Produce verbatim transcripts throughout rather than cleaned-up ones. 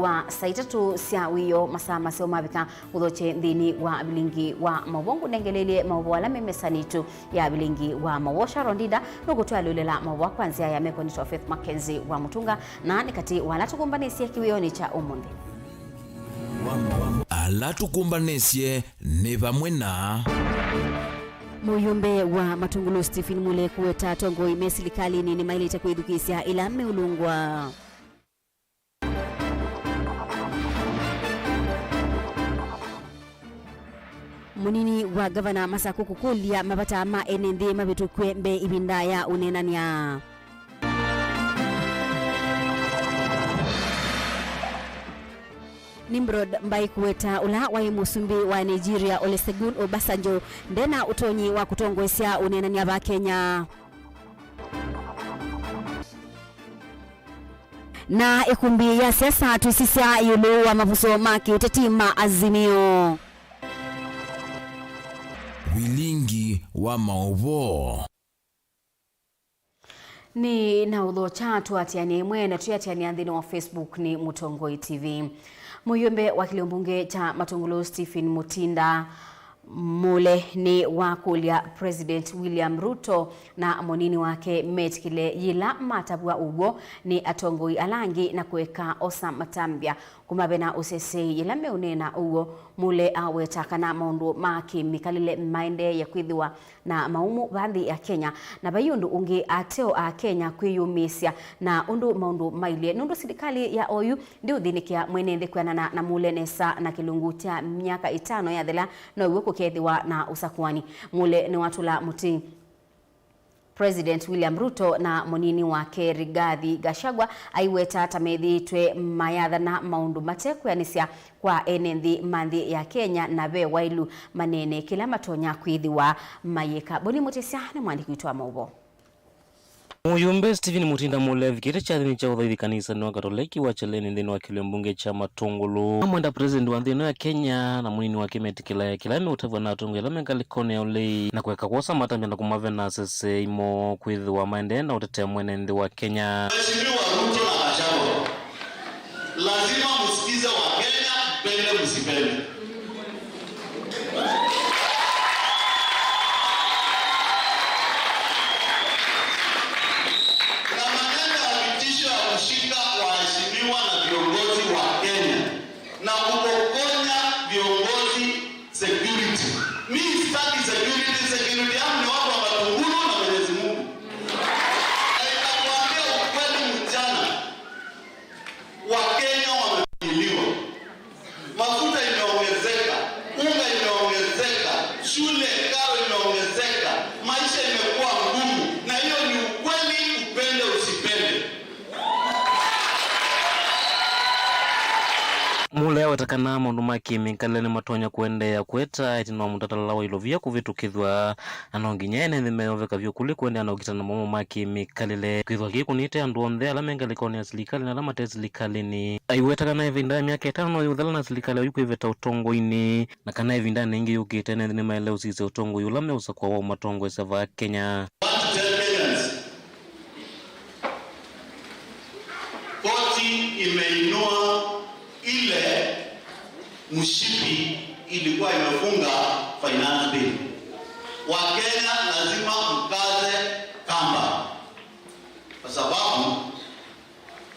wa saa itatũ sya wĩoo, masaa maseo mavika, ũthokye nthĩnĩ wa vilingi wa maũvoo. Ngũnengelelye maũvoo ala me mesanĩ itũ ya vilingi wa maũvoo. Sharon Ndinda nũkũtwalũlĩla maũvoo kwa nzĩa ya meko nĩtwa Faith Mackenzie wa Mũtunga, na nĩ katĩ wa ala tũkũmbanĩsye kĩwĩonĩ kya ũmũnthĩ. Ala tũkũmbanĩsye nĩ vamwe na. Mũyũmbe wa Matungulu Stephen Mule kũweta atongoi me silikalĩnĩ nĩmaĩlĩte kwĩthukĩĩsya ĩla meũlũngwa. Mũnini wa ngavana Masaku kũkũlya mavata ma ene nthĩ mavĩtũkw'e mbee ĩvinda ya ũneenany'a. Nimrod Mbai kũweta ũla waĩ mũsumbĩ wa Nigeria Olusegun Obasanjo ndena ũtonyi wa kũtongoesya ũneenany'a va Kenya. Na ĩkumbi ya siasa twĩsisya ĩũlũ wa mavuso ma kĩũteti ma Azimio. Vilingi wa maũvoo. Nĩ na ũthokya tũatĩanĩa ĩmwe na twĩatĩanĩa nthĩnĩ wa Facebook nĩ Mũtongoi T V. Mũyũmbe wa kĩlio mbunge kya Matungulu Stephen Mutinda Mule nĩ wakũlya President William Ruto na mũnini wake metĩkĩle yĩla matavw'a ũw'o nĩ atongoi ala angĩ na kũeka osa matambya kũmavena ũseseĩ yĩla meũneena ũw'o. Mule aweta kana maũndũ ma kĩmĩkalĩle maendeeye kwĩthĩwa na maumu va nthĩ ya Kenya, na vai ũndũ ũngĩ ateo a Kenya kwĩyũmĩĩsya na ũndũ maũndũ mailye, nũndũ silikalĩ ya oyu ndĩũthĩnĩkĩa mwene nthĩ kwĩanana na Mule nesa, na kĩlungu kya myaka ĩtano yathela now'o kũkethĩwa na ũsakũani. Mule nĩwatũla mũtĩ President William Ruto na mũnini wake Rigathi Gachagua aiweta ta methĩĩtwe mayathana maũndũ matekwĩanĩsya kwa ene nthĩ ma nthĩ ya Kenya, na ve waĩlu maneene kĩla matonya kwĩthĩwa mayĩka. Boni Mũtĩsya nĩ mwandĩki witũ wa maũvoo. Mũyũmbe Stephen Mutinda Mule avikĩte kyathĩnĩ kya ũthaithi kanisanĩ wa Katoleki wa Cheleni nthĩnĩ wa kĩlio mbunge kya Matungulu. Amwenda president wa nthĩ ĩno ya Kenya na mũnini wake metĩkĩlae kĩla meũtavw'a na atongoi ala me ngalĩkonĩ ya ũlei na kũeka kwosa matambya na kũmavena aseseĩ moo kwĩthĩwa maendee na ũtetea mwene nthĩ wa Kenya. Mheshimiwa Ruto na Gachagua, lazima msikize wa Kenya, mpende msipende. Na maneno ya vitisho ya kushika waheshimiwa na viongozi wa Kenya na kupokonya viongozi security. Mi sitaki security, security yangu ni watu wa Matungulu na Mwenyezi Mungu. Na nitakuambia ukweli mchana, Wakenya wamefinyiliwa. Mafuta imeongezeka, unga imeongezeka, shule karo imeongezeka, maisha imekuwa ngumu, na hiyo ni ukweli, upende usipende. Mule aweta kana maũndũ ma kĩmĩkalĩle nĩmatonya kũendeea kũeta ĩtina wa mũtatalala wa ilovia kũvĩtũkĩthw'a, na no nginya ene nthĩ meyoveka vyũ kũlĩ kũendeea na ũkitana maũmũ ma kĩmĩkalĩle. Kwĩthwa kĩĩ kũnĩte andũ onthe ala me ngalĩkonĩ ya silikalĩ na ala mate silikalĩnĩ. Aiweta kana ĩvinda ya myaka ĩtano no yĩũthela na silikalĩ oyu kwĩvĩta ũtongoinĩ, na kana ĩvindanĩ yĩngĩ yũkĩte ene nthĩ nĩmaĩle ũsisya ũtongoi ũla meũsakũa wa ũmatongoesya vaa Kenya. I want to tell Kenyans, koti imeinua ile mshipi ilikuwa imefunga finance bill. Wakenya lazima mkaze kamba, kwa sababu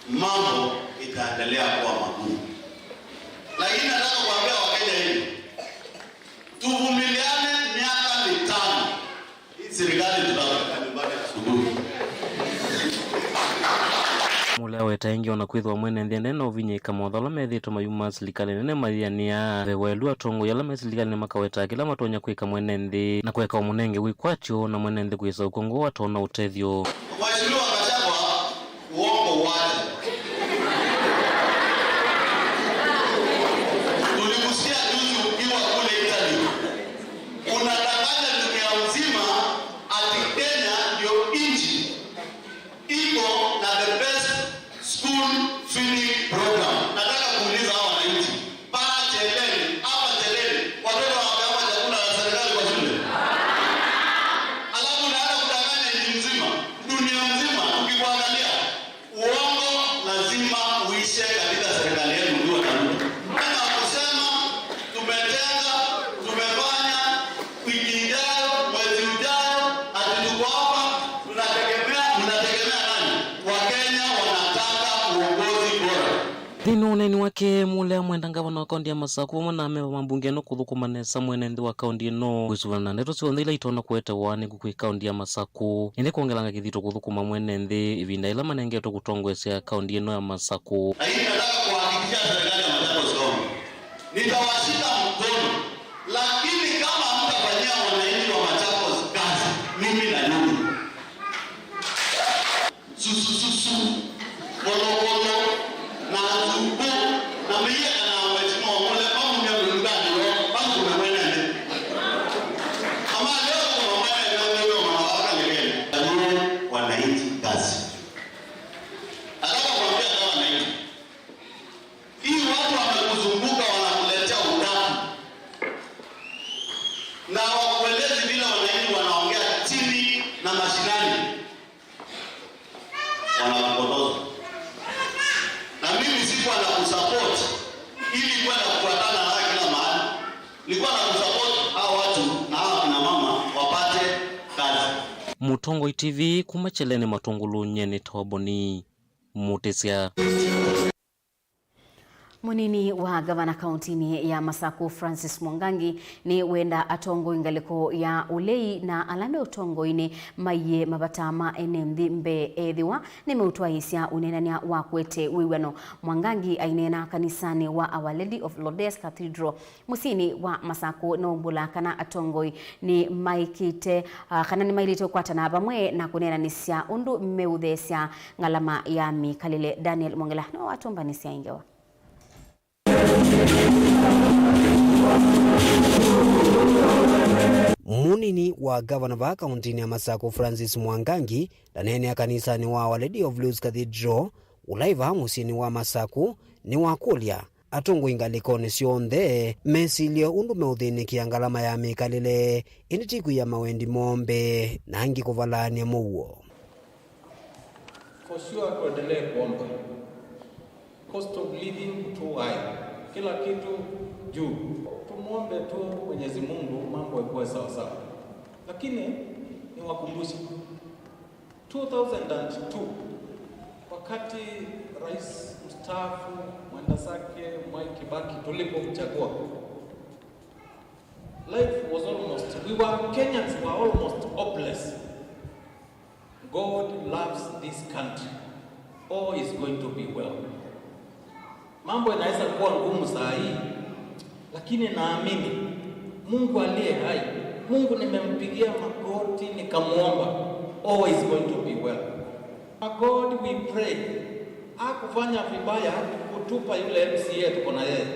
mambo itaendelea kuwa magumu. Lakini nataka kuambia Wakenya hivi, tuvumiliane miaka mitano. Hii serikali tutaweka nyumbani asubuhi. Mule aweta ĩngĩ ona kwĩthĩwa mwene nthĩ ene na ũvinyĩĩka motho ala methĩĩtwe mayuma silikalĩ nene mayĩanĩa. Ve waĩlu atongoi ala me silikalĩ nĩmakawetaa kĩla matonya kwĩka mwene nthĩ na kũeka ũmũnenge wĩkwatyo na mwene nthĩ kwĩsa ũkũngũ atoona ũtethyo. Mheshimiwa Gachagua, uongo uache. Tulikusikia juzi ukiwa kule Italy. Unadanganya dunia mzima ati Kenya ndio nchi iko na the best school feeding program. Nataka kuuliza hawa wananchi, paa Cheleni, hapa Cheleni, watoto wanapewa chakula na serikali kwa shule? Alafu unaenda kudanganya nchi mzima, dunia mzima, Nthĩnĩ wa ũneeni wake, Mulia amwenda ngavana wa kaũntĩ ya Masaku vamwe na amemba ma mbunge ĩno kũthũkũma nesa mwene nthĩ wa kaũntĩ ĩno kwĩsũvĩana na ndeto syonthe ila itonya kũete ũaanĩku kwĩ kaũntĩ ya Masaku, ĩndĩ kwongelanga kĩthito kũthũkũma mwene nthĩ ĩvinda yĩla manengetwe kũtongoesya kaũntĩ ĩno ya Masaku. Na hii nataka kuhakikishia serikali ya Machakos County, nitawashika mkono, lakini kama hamtafanyia wananchi wa Machakos kazi, mimi na nyinyi. Susususu, kolokolo, na nzuku, na mĩia kana machimo mule, mamunya mĩlunganĩ yo, makume mwenene. Ama leo kuma mwenene, mwenene, mwana wa kale kene. Fanyie wananchi kazi. Nataka kuambia kama wananchi, hii watu wamekuzunguka, wanakuletea utafu. Na wakuelezi vile wananchi wanaongea chini na mashinani. Wanakupotoza. Na mimi sikuwa na kusupport ili kwenda kufuatana na kila mahali. Nilikuwa na kusupport hawa watu na hawa kina mama wapate kazi. Mũtongoi T V kuma Kyeleni Matũngũlũ, nyie nĩtawa Boni Mũtĩsya. Mũnini wa ngavana kaũntĩnĩ ya Masaku, Francis Mwangangi, nĩ wenda atongoi ngalĩko ya ũlei na ala me ũtongoinĩ maiye mavata ma ene nthĩ mbee ethĩwa nĩmeũtwaĩĩsya ũneenany'a wa kũete wĩw'ano. Mwangangi aineena kanisanĩ wa Our Lady of Lourdes Cathedral mũsyĩnĩ wa Masaku, nĩwaumbũla kana atongoi nĩmaĩkĩte, ah, kana nĩmaĩlĩte kũkwatana vamwe na kũneenanĩsya ũndũ meũtheesya ngalama ya mĩkalĩle. Daniel Mwongela nĩwe watũmbanĩsya ĩ ngewa. Mũnini wa ngavana vaa kaũntĩnĩ ya Masaku, Francis Mwangangi, ndaneenea kanisanĩ wa Our Lady of Lourdes Cathedral, ũla wĩ vaa mũsyĩnĩ wa Masaku, nĩwakũlya atongoi ngalĩkonĩ syonthe mesilye ũndũ meũthĩnĩkĩa ngalama ya mĩkalĩle, ĩndĩ ti kwia mawendi moo mbee na angĩ kũvalaany'a mũuo. For sure, tuendelee kuomba. Cost of living too high. Kila kitu juu. Tumuombe tu Mwenyezi Mungu mambo ikuwe sawa sawa. Lakini niwakumbushe, two thousand and two, wakati Rais mstaafu mwenda zake Mwai Kibaki tulipomchagua, life was almost, we were, Kenyans were almost hopeless. God loves this country. All is going to be well. Mambo inaweza kuwa ngumu saa hii, lakini naamini Mungu aliye hai, Mungu nimempigia magoti nikamwomba, all is going to be well. God, we pray, hakufanya vibaya kutupa yule M C A tuko na yeye.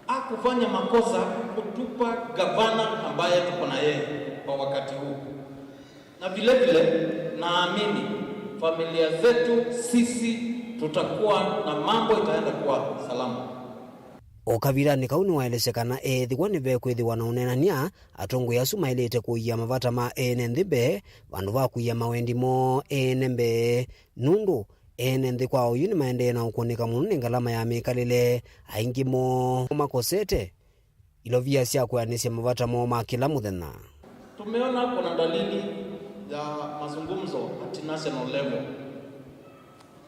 Hakufanya makosa kutupa gavana ambaye tuko na yeye kwa wakati huu. Na vile vile, naamini familia zetu, sisi, tutakuwa na mambo itaenda kuwa salama. O kavindanĩ kau nĩwaelesya kana eethĩwa nĩvekwĩthĩwa na ũneenany'a, atongoi asu maĩlĩte kũia mavata ma ene nthĩ mbee vandũ va kũia mawendi moo ene mbee, nũndũ ene nthĩ kwa oyu nĩmaendee na ũkũnĩka mũno nĩ ngalama ya mĩkalĩle, aingĩ moo makosete ilovia sya kwĩanĩsya mavata moo ma kĩla mũthenya. Tumeona kuna dalili ya mazungumzo at national level.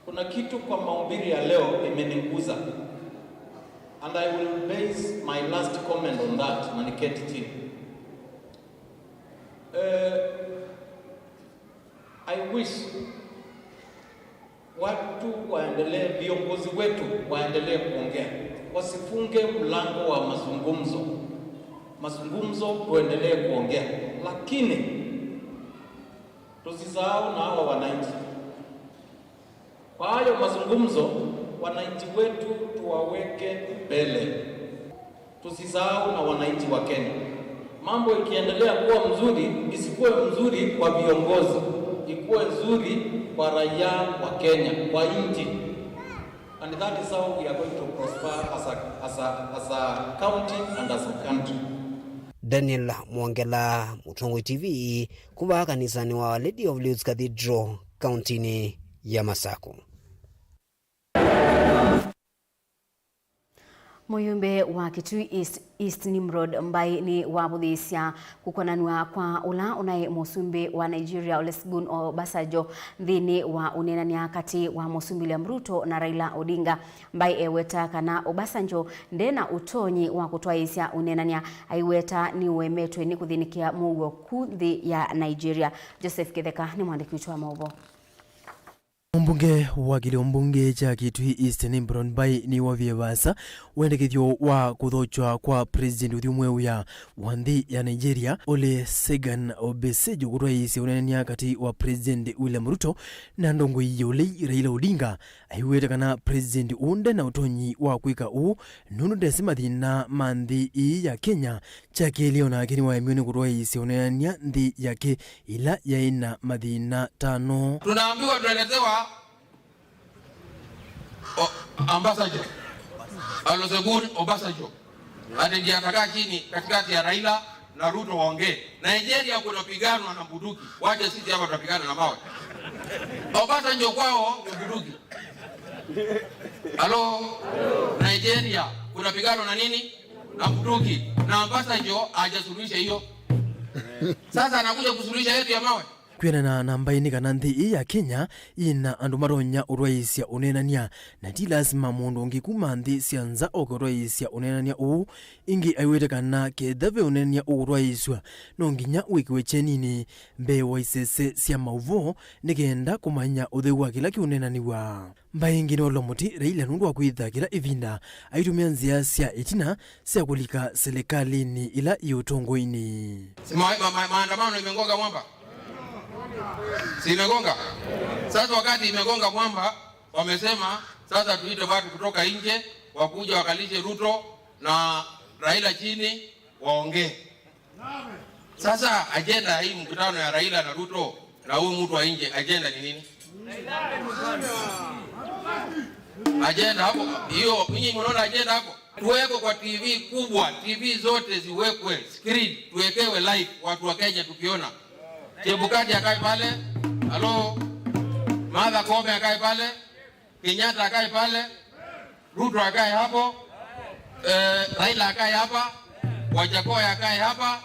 Kuna kitu kwa mahubiri ya leo imeniguza. And I will base my last comment on that, na niketi chini. Eh, I wish watu waendelee, viongozi wetu waendelee kuongea, wasifunge mlango wa mazungumzo. Mazungumzo, tuendelee kuongea, lakini tusisahau na hawa wananchi. Kwa hayo mazungumzo, wananchi wetu tuwaweke mbele. Tusisahau na wananchi wa Kenya. Mambo ikiendelea kuwa mzuri, isikuwe mzuri kwa viongozi, ikuwe nzuri kwa raia wa Kenya, kwa nchi. And that is how we are going to prosper as a, as a, as a county and as a country. Daniel Mwongela, Mũtongoi T V, kuma kanisanĩ wa Our Lady of Lourdes Cathedral, kaũntĩnĩ ya Masaku. Mũyumbe wa Kitui East, East Nimrod Mbai nĩwavũthĩĩsya kũkonanw'a kwa ũla ũnaĩ mũsumbĩ wa Nigeria Olusegun Obasanjo nthĩnĩ wa ũneenany'a katĩ wa Mũsumbĩ William Ruto na Raila Odinga. Mbai eweta kana Obasanjo nde na ũtonyi wa kũtwaĩĩsya ũneenany'a, aiweta nĩũemetwe nĩ kũthĩnĩkĩa mũuo ku nthĩ ya Nigeria. Joseph Kĩtheka nĩ mwandĩki witũ wa maũvoo. Mũmbunge wa kĩlĩo mbunge kya Kitui East Nimrod Mbai nĩwovie vaasa wendekethyo wa kũthokya kwa President ũthyũ mweũya wa nthĩ ya Nigeria, Olusegun Obasanjo, kũtwaĩĩsya ũneenany'a katĩ wa President William Ruto na ndongoi ya ũlei Raila Odinga. Aiweta kana President ũũ nde na ũtonyi wa kwĩka ũu nũndũ ndesĩ mathĩna ma nthĩ ĩĩ ya Kenya. Kya kelĩ, o nake nĩwaemiwe nĩ kũtwaĩĩsya ũneenany'a nthĩ yake ĩla yaĩ na mathĩna tano. Tunaambiwa, tunaletewa, o, Ambassador Olusegun Obasanjo ati ndiye atakaa chini katikati ya Raila na Ruto waongee. Nigeria kunapiganwa na bunduki, wacha sisi hapa tutapigana na mawe. Obasanjo kwao ni bunduki. Halo, Nigeria kunapiganwa na nini? Na bunduki. Na Obasanjo hajasuluhisha hiyo. Sasa anakuja kusuluhisha yetu ya mawe. Kwĩanana na Mbai nĩ kana nthĩ ĩĩ ya Kenya yĩ na andũ matonya ũtwaĩĩsya ũneenany'a, na ti lasima mũndũ ũngĩ kuma nthĩ sya nza oke ũtwaĩĩsya ũneenany'a ũũ. Ĩngĩ aiwete kana ketha ve ũneenany'a ũkũtwaĩĩsw'a, no nginya wĩkĩwe kyeninĩ mbee wa isese sya maũvoo nĩ kenda kũmanya ũtheu wa kĩla kĩũneenanĩw'a. Mbai ĩngĩ nĩwaũlwa mũtĩ Raila nũndũ wa kwĩtha kĩla ĩvinda aitũmĩa nzĩa sya ĩtina sya kũlika silikalĩnĩ ĩla yĩ ũtongoinĩ. Si ma-, ma-, ma-, maandamano imegonga mwamba? Si imegonga? Sasa wakati imegonga mwamba, wamesema sasa tuite watu kutoka nje wakuja wakalishe Ruto na Raila chini waongee. Sasa ajenda ya hii mkutano ya Raila na Ruto na huyu mtu wa nje, ajenda ni nini? Ajenda hapo hiyo, nyinyi mnaona ajenda hapo? Tuwekwe kwa T V kubwa, T V zote ziwekwe screen, tuwekewe live, watu wa Kenya tukiona. Chebukati akae pale, halo, Martha Koome akae pale, Kenyatta akae pale, Ruto akae hapo, eh, Raila akae hapa, Wajakoya akae hapa,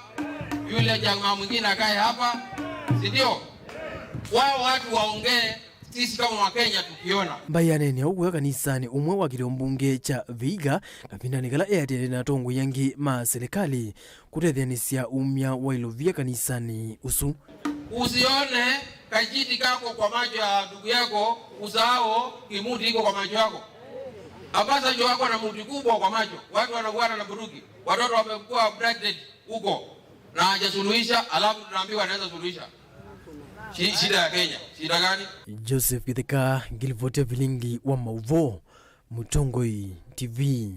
yule jamaa mwingine akae hapa, si ndio? Wao watu waongee, sisi kama Wakenya tukiona. Mbai aneenea ũu kanisanĩ ũmwe wa kĩlĩo mbunge kya Vihiga kavindanĩ kala eatĩanĩe na atongoi angĩ ma silikalĩ kũtetheanĩsya umya wa ilovia kanisanĩ ũsu. Usione kajiti kako kwa macho ya ndugu yako, usahau kimuti iko kwa macho yako. Obasanjo wako na muti kubwa kwa macho. Watu wanauana na bunduki. Watoto wamekuwa abducted huko na hajasuluhisha, alafu tunaambiwa anaweza suluhisha. Shi-, shida ya Kenya. Shida gani? Joseph Kĩtheka, ngilivoti ya vilingi wa maũvoo, Mũtongoi T V.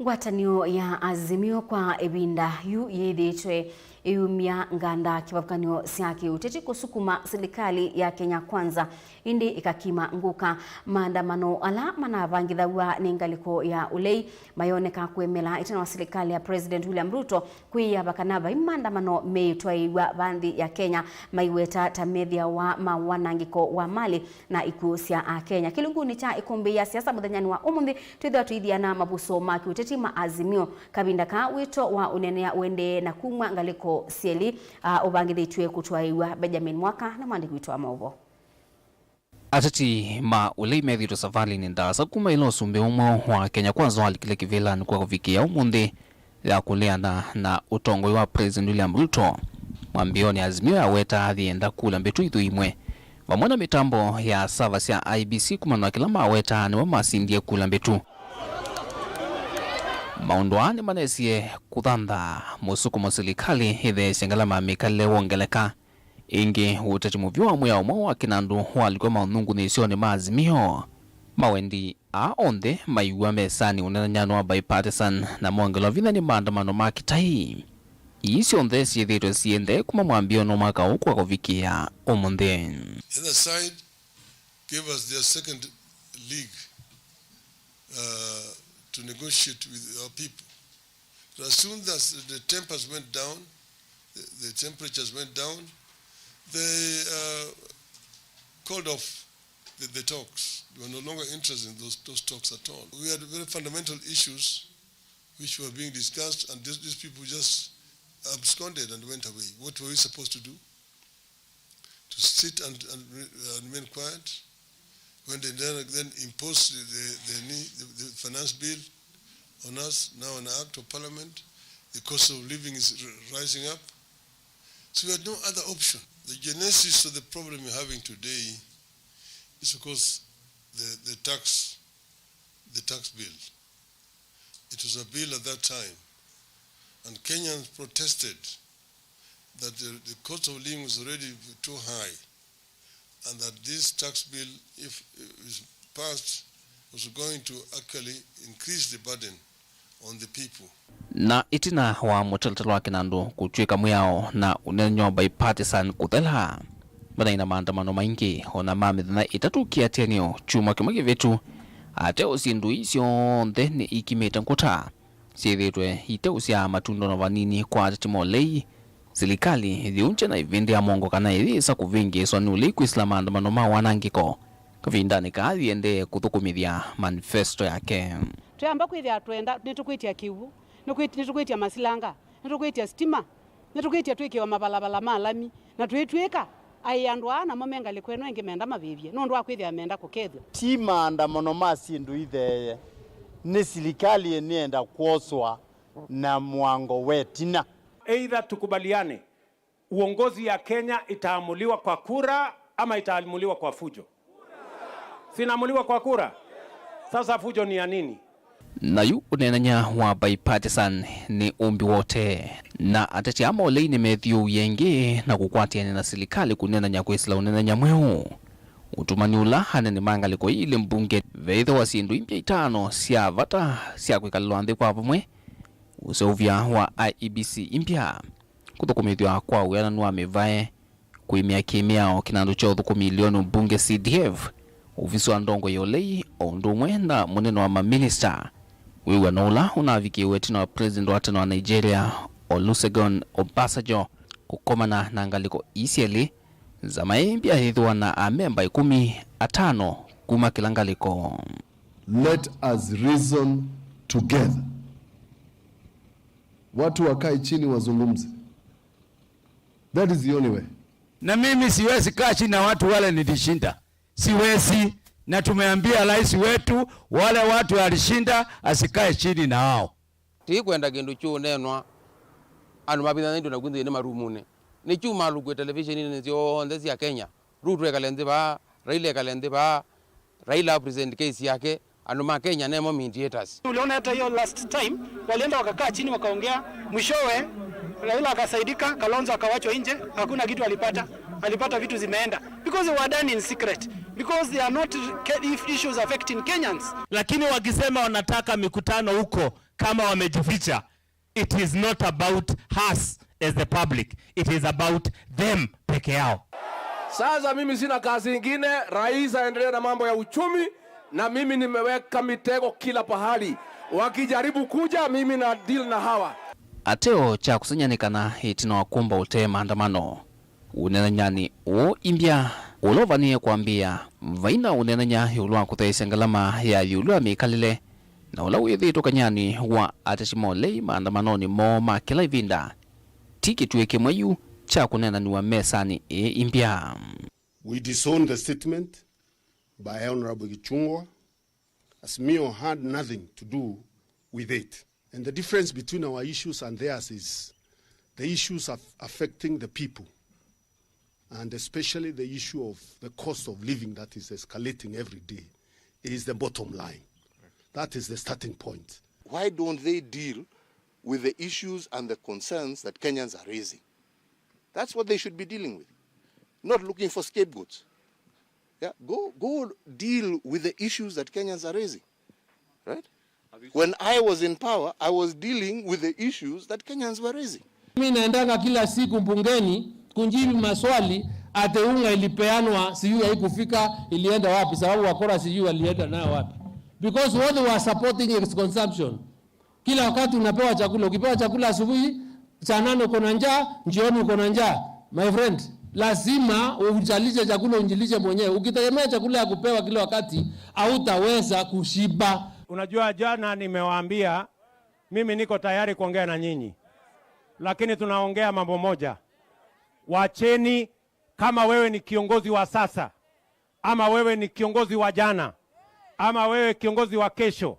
Ngwatanĩo ya Azimio kwa ĩvinda yu yĩthĩĩtwe ĩyumya nganda kĩvathũkany'o sya kĩũteti kũsukuma silikalĩ ya Kenya Kwanza, ĩndĩ ĩkakima ngũka. Maandamano ala manavangĩthaw'a nĩ ngalĩko ya ũlei mayoneka kũemela ĩtina wa silikalĩ ya President William Ruto kwĩyava kana vai maandamano meĩtwaĩĩw'a va nthĩ ya Kenya, maiweta ta methĩawa ma wanangĩko wa malĩ na ikw'ũ sya Akenya. Kĩlungunĩ kya ĩkũmbĩ ya siasa mũthenyanĩ wa ũmũnthĩ, twĩthĩwa tũithiana mavuso ma kĩũteti ma Azimio. Kavinda kaa wĩto wa ũneenea ũendee na kumw'a ngalĩko syelĩ, a, ũvangĩthĩtw'e kũtwaĩĩw'a. Benjamin Mwaka nĩ mwandĩki witũ wa maũvoo. Ateti ma ũlei methĩĩtwe savalĩnĩ ndaasa kuma ĩla ũsumbĩ ũmwe wa Kenya Kwanza walikile kĩvĩlanĩ kwa kũvikĩa ũmũnthĩ ya kũleana na ũtongoi wa President William Ruto. Mwambĩĩonĩ, Azimio yaweta yĩenda kula mbĩtu ithũimwe, vamwe na mĩtambo ya sava sya I E B C kũmanwa kĩla maweta nĩmo masindie kula mbĩtu. Maũndũ aa nĩmanesie kũthanthaa mũsukumo silikalĩ ĩtheesye ngalama ya mĩkalĩle wongeleka. Ĩngĩ, ũteti mũvyũ wa mwĩao mwaũ wa kĩnandũ walikwa maũthũngũnĩsyonĩ ma Azimio. Mawendi aa onthe maiw'a mesanĩ ũneenany'anĩ wa bipartisan na mongelwa vinya nĩ maandamano ma kĩtai. Ii syonthe syĩthĩĩtwe syĩendee kuma mwambĩĩonĩ wa mwaka ũũ kwa kũvikĩa ũmũnthĩ. The other side gave us their second league, uh, to negotiate with our people. As soon as the tempers went down, the, the temperatures went down, they, uh, called off the, the talks. They were no longer interested in those, those talks at all. We had very fundamental issues which were being discussed, and these, these people just absconded and went away. What were we supposed to do? To sit and, and, re-, and remain quiet when they then, then imposed the, the, the, the finance bill on us, now an act of parliament? The cost of living is r-, rising up. So we had no other option. The genesis of the problem we're having today is because the, the tax, the tax bill. It was a bill at that time, and Kenyans protested that the, the cost of living was already too high, and that this tax bill, if it was passed, was going to actually increase the burden on the people. Na ĩtina wa mũtalatala wa kĩnandũ kũtw'ĩka mwĩao na ũnenyo bipartisan kũthela, manaina maandamano maingĩ o na ma mĩthenya ĩtatũ kĩatĩanĩo kyumwa kĩmwe kĩvĩtu, ateo syĩndũ ii syonthe nĩ ikimĩte ngũta, syĩthĩĩtwe iteũsyaa matunda o na vanini kwa ateti ma ũlei. Silikalĩ yĩũngya na ĩvĩndĩ ya mongo kana ĩyĩsa kũvĩngĩĩswa nĩ ũlei kwĩsĩla maandamano ma wanangĩko kavindanĩ kaa yĩendee kũthũkũmĩthya manifesto yake. Twĩamba kwĩthĩa twenda, nĩtũkwĩtya kĩw'ũ, nĩkwĩt-, nĩtũkwĩtya masilanga, nĩtũkwĩtya sitima, nĩtũkwĩtya twĩkĩwa mavalvala ma lami, na twĩtw'ĩka aĩ andũ aa namo me ngalĩko ĩno ĩngĩ menda mavĩvye nũndũ wa kwĩthĩa menda kũkethw'a. Ti maandamano ma syĩndũ itheeye, nĩ silikalĩ nĩenda kwoswa na mwango we tina. Either tukubaliane, uongozi ya Kenya itaamuliwa kwa kura ama itaamuliwa kwa fujo? Sinaamuliwa kwa kura. Sasa fujo ni ya nini? Na yu ũneenany'a wa bipartisan nĩ ũmbi wote, na ateti aa ma ũlei nĩmethyũũie ĩngĩ na kũkwatĩanĩa na silikalĩ kũneenany'a kwĩsĩla ũneenany'a mweũ. Ũtumani ũla anene ma ngalĩko ii ilĩ mbunge veĩthĩwa syĩndũ imbya itano sya vata sya kwĩkalĩlwa nthĩ kwa vamwe, ũseũvya wa I E B C imbya, kũthũkũmĩthw'a kwa wĩananu wa mĩvae, kũimĩa kĩmĩao kĩnandũ kya ũthũkũmi ĩlĩonĩ mbunge C D F, ovisi wa ndongoi ya ũlei, o ũndũ ũmwe na mũnene wa maminista. Wĩw'ano ũla ũnavikĩĩwe ĩtina wa president wa tene wa Nigeria, Olusegun Obasanjo, kũkomana na ngalĩko ii syelĩ, nzama ĩĩ mbya yĩthĩwa na amemba ĩkũmi atano kuma kĩla ngalĩko. Let us reason together. Watu wakae chini wazungumze. That is the only way. Na mimi siwezi kaa chini na watu wale nilishinda. Siwezi. Na tumeambia rais wetu, wale watu alishinda, asikae chini na hao. Ti kwenda kĩndũ kyũneenwa, andũ mavithany'a indo naku nthĩnĩ marumunĩ. Nĩkyu malũkw'e televisioninĩ syonthe sya Kenya. Ruto ekale nthĩ vaa, Raila ekale nthĩ vaa, Raila a present case yake, andũ ma Kenya nemo mediators. Uliona hata hiyo last time, walienda wakakaa chini wakaongea, mwishowe Raila akasaidika, Kalonzo akawachwa nje, hakuna kitu alipata, alipata vitu zimeenda. Because they were done in secret, because they are not ca-, if issues affecting Kenyans. Lakini wakisema wanataka mikutano huko kama wamejificha, it is not about us as the public, it is about them peke yao. Sasa mimi sina kazi ingine, rais aendelee na mambo ya uchumi, na mimi nimeweka mitego kila pahali. Wakijaribu kuja, mimi na deal na hawa. Ateo kya kũsengy'a nĩ kana ĩtina wa kũmba ũtee maandamano, ũneenanyanĩ ũũ imbya ũla ũvanĩĩe kwambĩĩa, vai na ũneenany'a ĩũlũ wa kũtheesya ngalama ya ĩũlũ ya mĩkalĩle, na ũla wĩthĩĩtwe kanyanĩ wa ateti ma ũlei maandamanonĩ moo ma kĩla ĩvinda, ti kĩtuĩ kĩmwe yu kya kũneenanĩw'a mesanĩ ĩĩ imbya. We disown the statement by Honorable Gichungwa. Azimio had nothing to do with it. And the difference between our issues and theirs is the issues of affecting the people, and especially the issue of the cost of living that is escalating every day, is the bottom line. That is the starting point. Why don't they deal with the issues and the concerns that Kenyans are raising? That's what they should be dealing with, not looking for scapegoats. Yeah, go, go deal with the issues that Kenyans are raising, right? When I was in power, I was dealing with the issues that Kenyans were raising. Mimi naendanga kila siku bungeni kujibu maswali ati unga ilipeanwa, sijui haikufika, ilienda wapi, sababu wakora sijui walienda nayo wapi. Because what they were supporting is consumption. Kila wakati unapewa chakula, ukipewa chakula asubuhi, saa nane uko na njaa, jioni uko na njaa. My friend, Lazima uzalishe chakula, ujilishe mwenyewe. Ukitegemea chakula ya kupewa kila wakati, hautaweza kushiba. Unajua, jana nimewaambia mimi niko tayari kuongea na nyinyi, lakini tunaongea mambo moja. Wacheni, kama wewe ni kiongozi wa sasa, ama wewe ni kiongozi wa jana, ama wewe kiongozi wa kesho,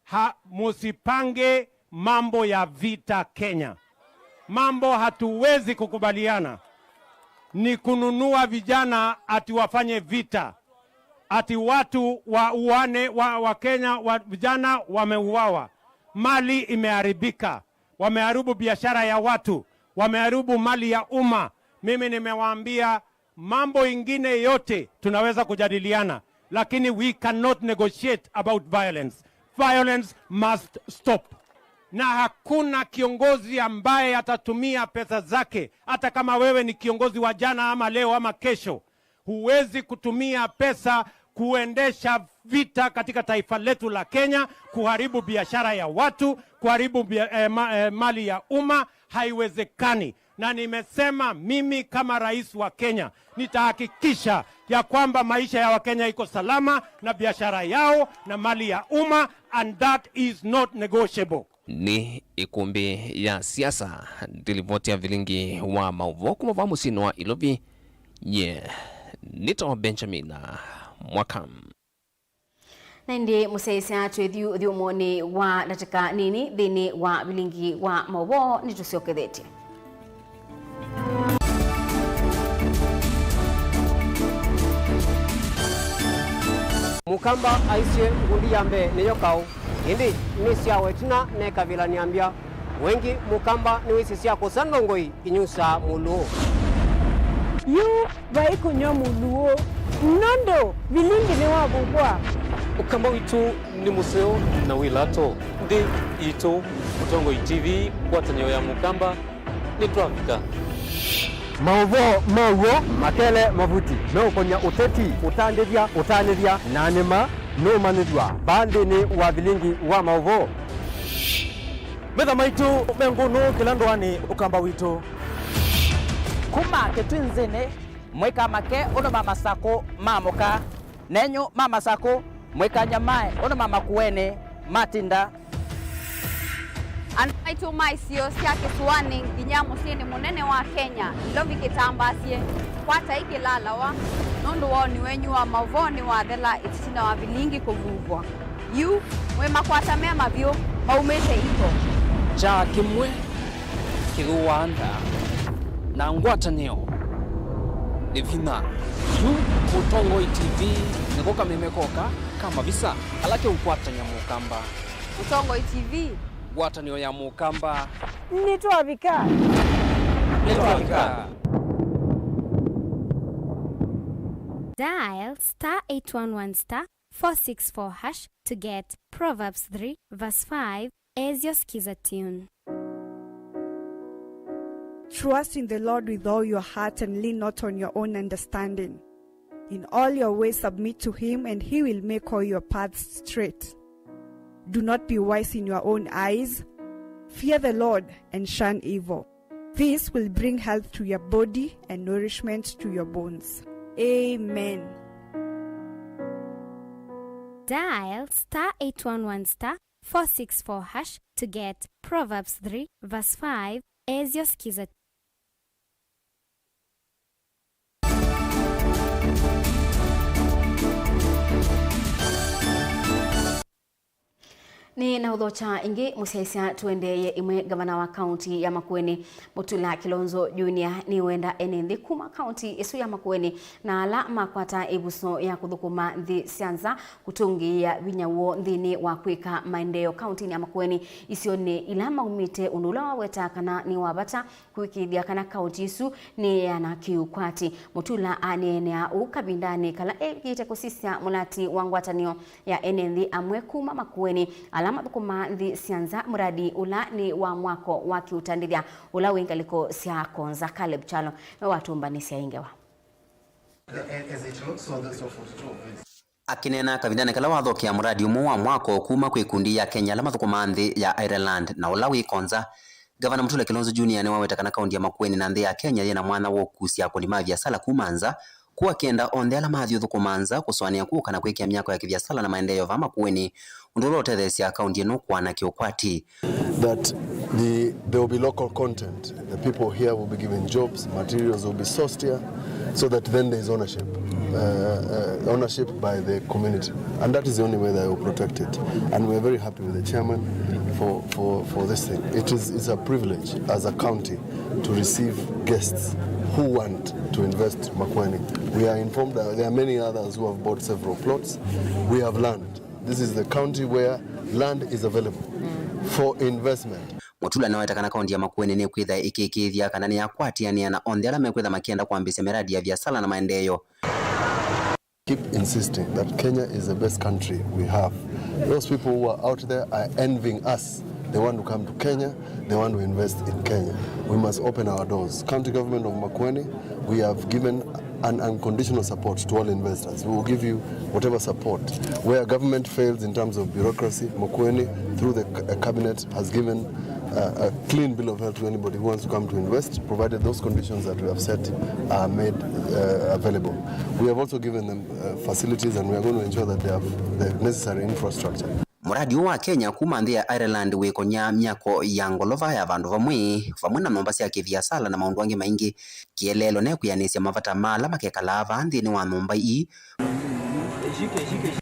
ha, musipange mambo ya vita Kenya. Mambo hatuwezi kukubaliana ni kununua vijana ati wafanye vita, ati watu wa uane, wa, wa Kenya, wa, vijana wameuawa, mali imeharibika, wameharibu biashara ya watu, wameharibu mali ya umma. Mimi nimewaambia mambo ingine yote tunaweza kujadiliana, lakini we cannot negotiate about violence. Violence must stop. Na hakuna kiongozi ambaye atatumia pesa zake, hata kama wewe ni kiongozi wa jana ama leo ama kesho, huwezi kutumia pesa kuendesha vita katika taifa letu la Kenya, kuharibu biashara ya watu, kuharibu bia-, eh, ma-, eh, mali ya umma. Haiwezekani. Na nimesema mimi kama rais wa Kenya nitahakikisha ya kwamba maisha ya Wakenya iko salama na biashara yao na mali ya umma, and that is not negotiable. Nĩ ĩkũmbĩ ya siasa. Ndĩ livoti ya vilingi wa maũvoo kuma vaa mũsyĩnĩ wa Ilovi. Nyie nĩtawa Benjamin Mwaka. Na ĩndĩ mũsyaĩĩsya twĩthi ũthyũmũonĩ wa ndatĩka nini nthĩnĩ wa vilingi wa maũvoo nĩtũsyokethetye. Mũkamba aisye ngundi ya mbee nĩyo kaũ, ĩndĩ nĩ syawa ĩtina neka vĩla nĩambya. Wengi Mũkamba nĩwĩsĩ sya kũsa ndongoi inyusaa mũlũũ. Yu vai kũnyw'a mũlũũ nũndũ vilingi nĩwavuvwa. Ũkamba witũ nĩ mũseo na wĩ lato nthĩ yitũ. Mũtongoi T V, ngwatanĩo ya Mũkamba, nĩtwavika. Maũvoo ma w'o makele mavuti meũkony'a ũteti, ũtandĩthya, ũtanĩthya, na nĩ ma nũũmanyĩthw'a vaa nthĩnĩ wa vilingi wa maũvoo. Metha maitũ me ngũnũ kĩla ndũanĩ Ũkamba witũ. Kuma Kĩtwinzĩnĩ, mũikamake ũndũ ma masakũ maamũka, nenyu ma masakũ mũikanyamae ũndũ ma Makueni matinda. Andũ maitũ ma isio sya kĩsũanĩ nginya mũsyĩnĩ mũnene wa Kenya, Ilovi kĩtambaasye, kwatai kĩlalawa, nũndũ woni wenyu wa maũvoo nĩwathela ĩtitina wa vilingi kũvuvwa. Yu, mwĩ makwata me mavyũ maumĩte iko. Kyaa kĩmwe kĩthũaa nda, na ngwatanĩo nĩ vinya. Yu Mũtongoi T V nĩko kameme koka ka mavisa ala keũkwatany'a Mũkamba. Mũtongoi T V. Ngwatanĩo ya Mũkamba. Nĩtwavika. Nĩtwavika. Dial star eight one one star four six four hash to get Proverbs three verse five as your skiza tune. Trust in the Lord with all your heart and lean not on your own understanding. In all your ways submit to him, and he will make all your paths straight. Do not be wise in your own eyes. Fear the Lord and shun evil. This will bring health to your body and nourishment to your bones. Amen. Dial star eight one one star four six four hash to get Proverbs three verse five as your skiza. Nĩ na ũthokya ĩngĩ mũsyaĩĩsya tũendeeye ĩmwe. Ngavana wa kaunti ya Makueni, Mutula Kilonzo Junior, nĩwenda ene nthĩ kuma kaunti ĩsu ya Makueni na ala makwata ĩvuso ya kũthũkũma nthĩ sya nza kũtũngĩĩa vinya woo nthĩnĩ wa kwĩka maendeeo kauntinĩ ya Makueni isionĩ ila maumĩte, ũndũ ũla wawetaa kana nĩ wa vata kũĩkĩĩthya kana kaunti ĩsu nĩyeana kĩũkwati. Mutula aneenea ũu kavindanĩ kala eĩkĩĩte kũsisya mũlati wa ngwatanĩo ya ene nthĩ amwe kuma Makueni ala mathũkũmaa nthĩ sya nza, mũradi ũla nĩ wa mwako wa kĩũtandĩthya ũla wĩ ngalĩko sya Konza. Caleb Kyalo nĩwe watũmbanĩsya ĩ ngewa. Akĩneena kavindanĩ kala wathokea mũradi ũmwe wa mwako kuma kwĩ ikundi ya Kenya ala mathũkũmaa nthĩ ya Ireland na ũla wĩ Konza, Ngavana Mutula Kilonzo Junior nĩwaweta kana kaunti ya Makueni na nthĩ ya Kenya yĩna mwanya wa ũkusya akũni ma viasala kuma nza, kũa kenda onthe ala mathi ũthũkũma nza kũsũanĩa kũka na kwĩkĩa myako ya kĩviasala na maendeeo vaa Makueni, ũndũ ũla ũtetheesya kaunti ĩno kũana kĩũkwati. That the, there will be local content. The people here will be given jobs, materials will be sourced here, so that then there is ownership, uh, uh, ownership by the community. And that is the only way that I will protect it. And we're very happy with the chairman for, for, for this thing. It is, it's a privilege as a county to receive guests who want to invest Makueni. We are informed that there are many others who have bought several plots. We have land. This is the county where land is available for investment. Mutula nĩwaweta kana kaunti ya Makueni nĩkwĩtha ĩkĩĩkĩĩthya kana nĩyakwatĩanĩa na onthe ala mekwĩtha makĩenda kwambĩĩsya mĩradi ya viasala na maendeeo. Keep insisting that Kenya is the best country we have. Those people who are out there are envying us. They want to come to Kenya, they want to invest in Kenya. We must open our doors. County government of Makueni, we have given an unconditional support to all investors. We will give you whatever support. Where government fails in terms of bureaucracy, Makueni, through the c-, uh, cabinet, has given, uh, a clean bill of health to anybody who wants to come to invest, provided those conditions that we have set are made, uh, available. We have also given them, uh, facilities, and we are going to ensure that they have the necessary infrastructure. Mũradi ũũ wa Kenya kuma nthĩ ya Ireland wĩkony'a myako ya ngolova ya vandũ vamwe, vamwe na nyũmba sya kĩviasala na maũndũ angĩ maingĩ. Kĩeleelo ne kwĩanĩsya mavata ma ala makekalaa vaa nthĩnĩ wa nyũmba ii.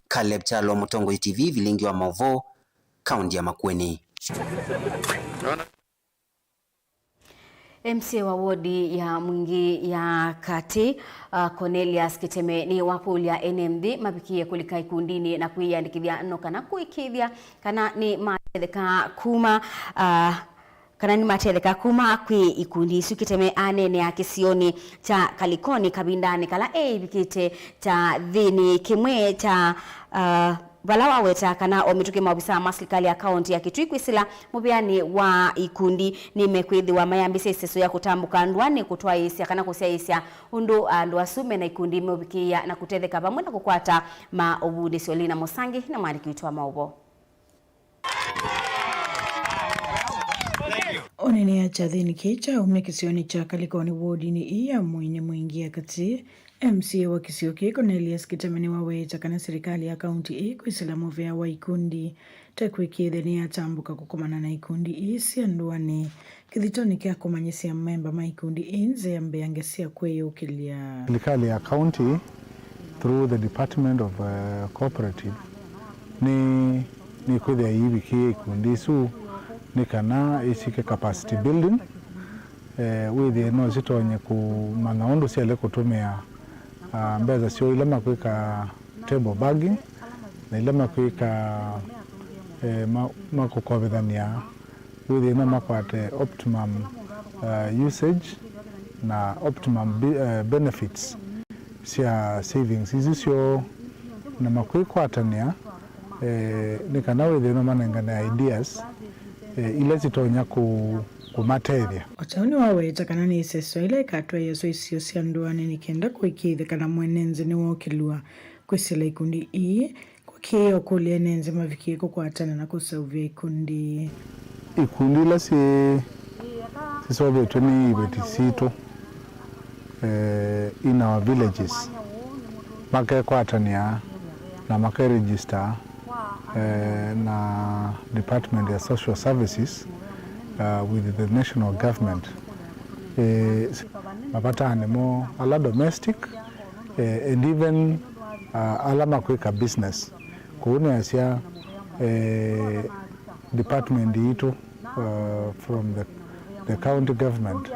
Caleb Kyalo, Mũtongoi T V, Vilingi wa Maũvoo, kaunti ya Makueni. M C A wa wodi ya Mwingi ya Katĩ, uh, Cornelius Kiteme nĩwakũlya ene nthĩ mavikie kũlika ikundinĩ na kwĩyĩandĩkĩthya no kana kũĩkĩĩthya kana nĩmatetheka kuma, uh, kana nĩmatetheka kuma kwĩ ikundi isu. Kiteme aneenea kĩsionĩ kya Kalikoni kavindanĩ kala eĩvikĩte kya nthĩnĩ kĩmwe kya, uh, vala waweta kana o mĩtũkĩ maovisa ma silikalĩ ya kaunti ya Kitui kwĩsĩla mũvĩanĩ wa ikundi nĩmekwĩthĩwa mayambĩsya ĩseso ya kũtambũka ndũanĩ kũtwaĩĩsya kana kũsyaĩĩsya ũndũ andũ asu mena ikundi meũvikĩĩa na kũtetheka vamwe na kũkwata maũvundĩsyo. Lina Mũsangi nĩ mwandĩki witũ wa maũvoo. Ũneenea kyathĩnĩ kĩĩ kyaumya kĩsionĩ kya Kalikoni wodinĩ ii ya Mwinyi Mwingi ya Katĩ, M C A wa kĩsio kĩĩ Cornelius Kiteme nĩwaweta kana silikalĩ ya kaunti ĩĩ kwĩsĩla mũvea wa ikundi ta kwĩkĩĩthya nĩyatambũka kũkomana na ikundi ii sya ndũanĩ kĩthitonĩ kya kũmanyĩsya amemba ma ikundi ii nzĩa mbeange sya kwĩyũkĩlya. Silikalĩ ya kaunti through the Department of, uh, Cooperative nĩ, nĩkwĩthĩa yĩivikĩĩa ikundi isu nĩ kana ĩsyĩke capacity building, eh, wĩthĩe no sitonye kũmanya ũndũ syaĩle kũtũmĩa, ah, mbesa syoo ila makwĩka table bagging na ila makwĩka, eh, ma-, makũkovethany'a, wĩthĩe no makwate optimum, eh, usage na optimum be-, eh, benefits sya savings isu syoo, na makwĩkwatanĩa, eh, nĩ kana wĩthĩe no manengane ideas, eh, ila sitonya kũ-, kũmatethya. O ta ũu nĩwaweta kana nĩ ĩseso ĩla ĩkatwaĩaswa isio sya ndũanĩ nĩ kenda kũĩkĩĩthya kana mwene nzĩ nĩwookĩlw'a kwĩsĩla ikundi ii, kũkĩĩa ũkũlya ene nzĩ mavikie kũkwatana na kũseũvya ikundi. Ikundi ila syĩ, siseũvĩtw'e nĩ iveti sitũ, eh, in our villages, makekwatanĩa na makeregister, eh, na Department ya Social Services, uh, with the national government, eh, mavatanĩ moo ala domestic, eh, and even, uh, ala makwĩka business. Kwoou nĩasya, eh, department yitũ, uh, from the, the county government,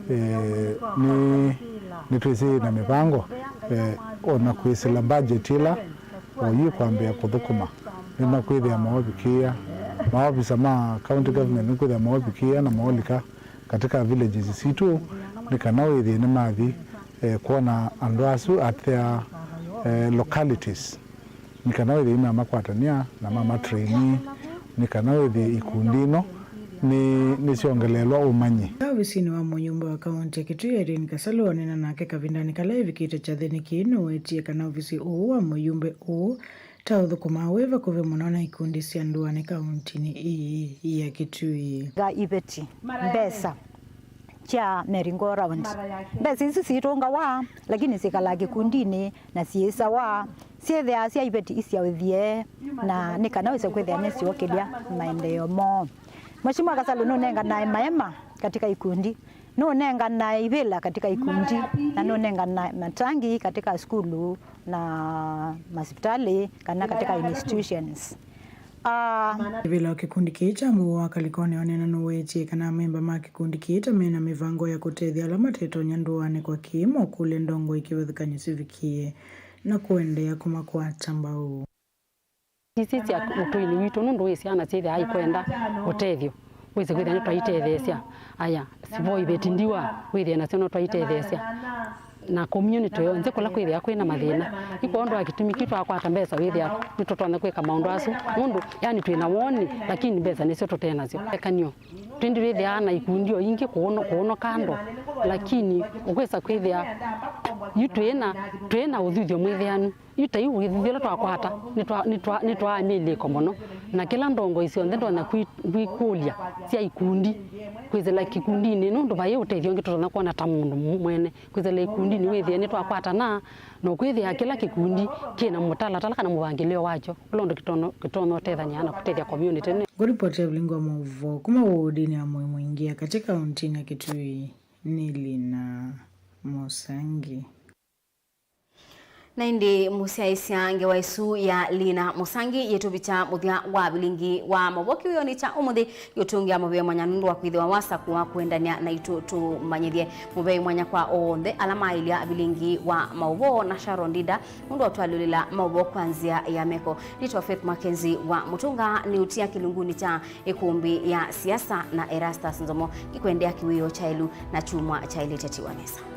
eh, nĩ, nĩtwĩsĩ na mĩvango, eh, ona kwĩsĩla budget ĩla oyu ĩkwambĩĩa kũthũkũma, nĩmakwĩthĩa maovikĩĩa, maovisa ma county government nĩkwĩthĩa maovikĩĩa na maolika katika villages sitũ, nĩ kana wĩthĩe nĩmathi, eh, kwona andũ asu at their, eh, localities, nĩ kana wĩthĩe nĩmamakwatanĩa na mamatraini, nĩ kana wĩthĩe ikundi ino nĩ, nĩsyongeleelwa ũmanyi. Ovisinĩ wa mũyumbe wa kaunti ya Kitui, Irene Kasalu, oneena nake kavindanĩ kala evikĩte kyathĩnĩ kĩĩ, nĩwetie kana ovisi ũũ wa mũyumbe ũũ Ta ũthũkũmaa wĩ vakuvĩ mũno na ikundi sya ndũanĩ kauntinĩ ii ya Kitui. Ga iveti mbesa kya Mary Go Round. Mbesa isu siitũngawa, lakini sikalaa kĩkundinĩ na syĩsawa, syĩthĩaa sya iveti isyaũthie, na nĩ kana wĩse kwĩthĩa nĩsyokĩlya maendeeo moo. Mheshimiwa Kasalu nũnenganae maema katika ikundi, nũnenganae ivĩla katika ikundi, na nũnenganae matangi katika sukulu na masipitali kana katika institutions. Ah, ĩvĩla wa kĩkundi kĩĩ kya Mũuo wa Kalikoni One na nũwetie kana amemba ma kĩkundi kĩĩ ta mena mĩvango ya kũtethya ala matetonya ndũanĩ kwa kĩĩ mokũlya ndongoi kĩvathũkany'o sivikie na kũendeea kũmakwata mbau. Isisya ũtũinĩ witũ nũndũ wĩ syana syĩthĩaa ikwenda ũtethyo, wĩse kwĩthĩa nĩtwaitetheesya. Aya, sivo iveti ndiwa wĩthĩe nasyo no twaitetheesya. Na community yonthe kũla kwĩthĩa kwĩna mathĩna. Ĩ kwondũ wa kĩtumi kĩu twakwata mbesa wĩthĩa nĩtũtonya kwĩka maũndũ asu. Nũndũ, yani, twĩna woni, lakini mbesa nĩsyo tũte nasyo. Ekanio, twĩndĩ wĩthĩaa na ikundi o ingĩ kũũno, kũũno kando, lakini ũkwĩsa kwĩthĩa yu twĩna, twĩna ũthuthyo mwĩthĩanu. Yu ta yu ũthuthyo ũla twakwata, nĩtwa-, nĩtwa-, nĩtwaa mĩlĩko mũno. Na kĩla ndongoi syonthe ndonya kwi-, kwĩkũlya sya ikundi, kwĩsĩla kĩkundinĩ, nũndũ vai ũtethyo ũngĩ tũtonya kwona ta mũndũ mwene. Kwĩsĩla ikundinĩ wĩthĩe nĩtwakwatana, na ũkwĩthĩa kĩla kĩkundi kĩna mũtalatala kana mũvangĩlĩo wakyo, ũla ũndũ kĩtono-, kĩtonya ũtethany'a na kũtethya community nĩ. Ngũripoti ya Vilingi wa Maũvoo kuma wodinĩ ya Mũĩ Mũingĩ ya katĩ kauntinĩ ya Kitui nĩ Lina Mũsangi. Na ĩndĩ mũsyaĩĩsya ngewa ĩsu ya Lina Mũsangi yĩtũvikya mũthya wa Vilingi wa Maũvoo kĩwĩonĩ kya ũmũnthĩ. Yũtũngĩa mũvea mwanya nũndũ wa kwĩthĩwa wasakũa kũendanĩa naitũ tũmanyĩthye. Mũvea mwanya kwa onthe ala maĩlya Vilingi wa Maũvoo na Sharon Ndinda nũndũ wa ũtwalyũlĩla maũvoo kwa nzĩa ya meko. Nĩtwa Faith Mackenzie wa Mũtũnga, nĩũtia kĩlungunĩ kya ĩkũmbĩ ya siasa na Erastus Nzomo. Ngĩkwendea kĩwĩoo kyaĩlu na kyumwa kyaĩlĩte. Tiwa nesa.